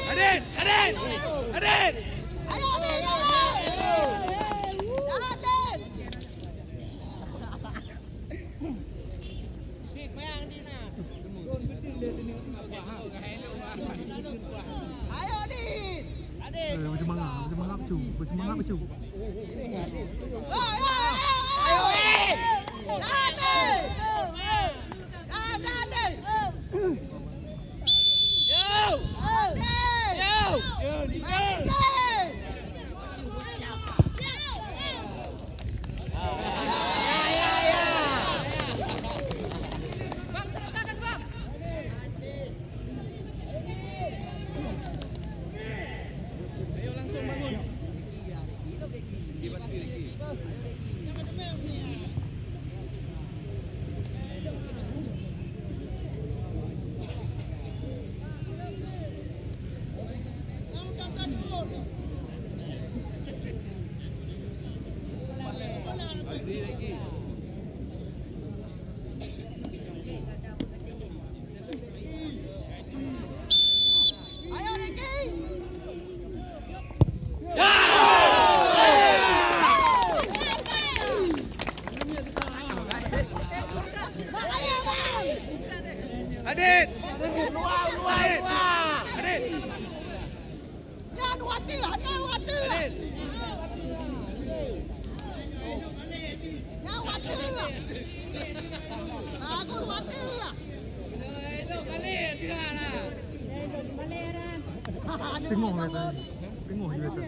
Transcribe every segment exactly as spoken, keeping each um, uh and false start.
Adit! Adit! Adit! Ayo, Adit! Adit! Ayo, Adit! Eh, beusemangat, beusemangat, Cu. Beusemangat, Cu. Ayo, ayo, ayo, ayo! Ayo, Adit! Adit! Adit! Yo! Yo! Yo! Adit! Adit! Adit! Nyan watèe, nyan watèe. Nyan watèe. Bagus watèe. Tengok lah tadi. Tengok je lah tadi.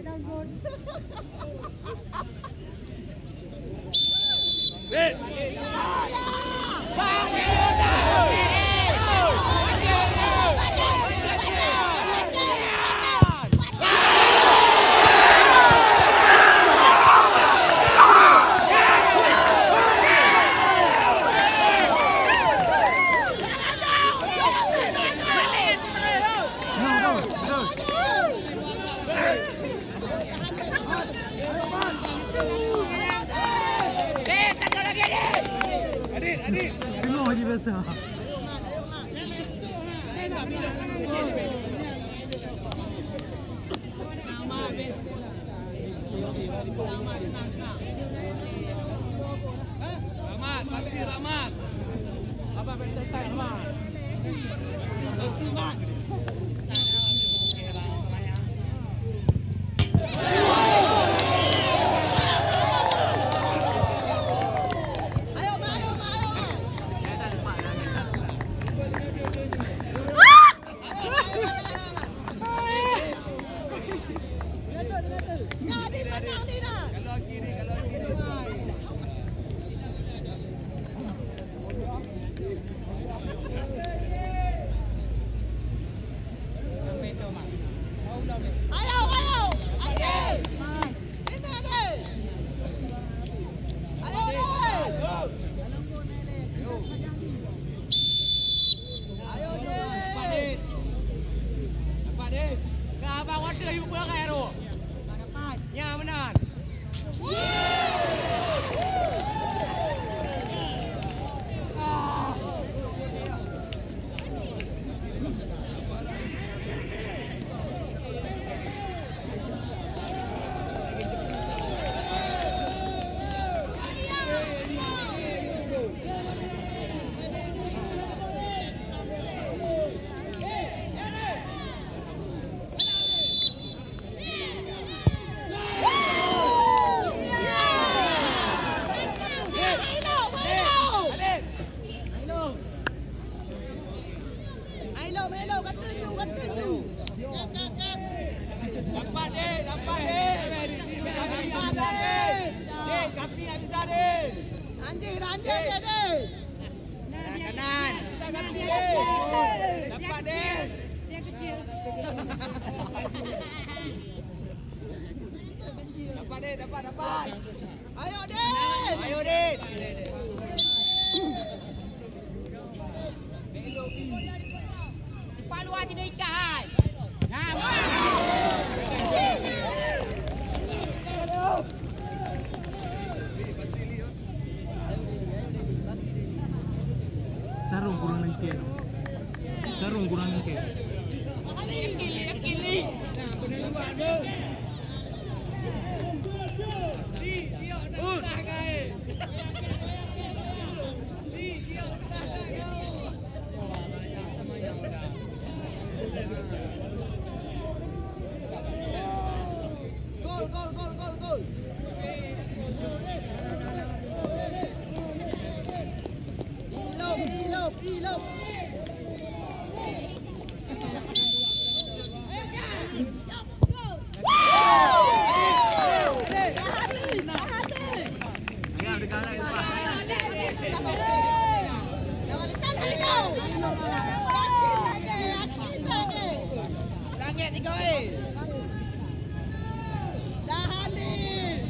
Adik, adik. Tengok je biasa. Rahmat, pasti Rahmat. Abang main santai, Rahmat. Ayo, ayo, adik! Ini, adik! Ayo, adik! Ayo, adik! Ka abang wadah yuk peulangkai tu. Nya meunan. Dapat deh, dapat deh. Dapat deh. Deh, kaki tak bisa deh. Anjing, anjing dia deh. Kanan. Dapat deh. Dapat deh, dapat. Ayo, Din! Ayo, Din! Cepat luar sini ikat hai. Nah, wah. Sarung kurang lengket. Sarung kurang lengket. Gol, gol, gol, gol, gol. Ilop, ilop, ilop. Langit tiga, eh. Tahan, Din.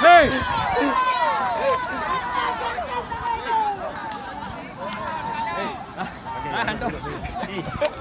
Hei! Hei! Ah, oke. Ah, hantom. Hei.